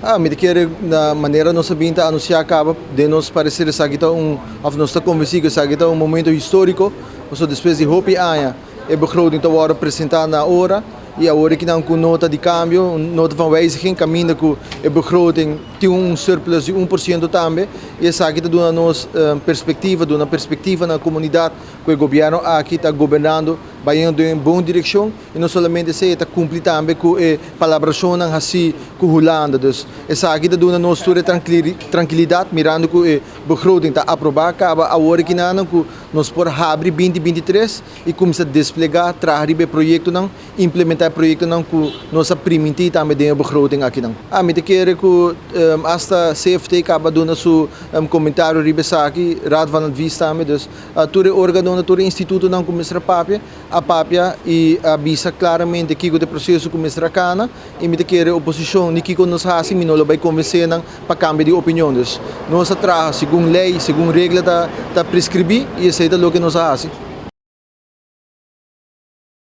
Ah, mi ta kere na manera nos a bin ta anuncia caba, den nos parecer esaki ta un, of nos ta convenci cu esaki ta un momento historico, pasobra despues di hopi aña e begroting ta wordo presenta na ora y awor aki nan cu nota di cambio, un nota van wijziging caminda cu e begroting tin un surplus di 1% tambe y esaki ta duna nos perspectiva, duna perspectiva na comunidad cu e gobierno aki ta gobernando bayendo den bon direccion. I no solamente esei, e ta kumpli tambe ku e palabrashonnan hasí ku Hulanda. Dus esaki ta duna nos tur e trankilidat mirando ku e begroting ta aprobá kaba awor aki nan ku nos por habri 2023 i kuminsá desplegá, traha riba e proyektonan, implementá e proyektonan ku nos a primintí tambe den e begroting akinan. Ami ta kere ku asta CFT kaba duna su komentario riba esaki, Raad van Advies tambe. Dus tur e organonan, tur e institutonan ku mester a papia. A papia y a bisa claramente kico ta e proceso cu mester a cana y mi ta kere oposicion ni kico nos haci mi no lo bay convence nan pa cambia di opinion. Dus nos a traha segun ley, segun regla ta prescribi y esey ta loke nos a haci.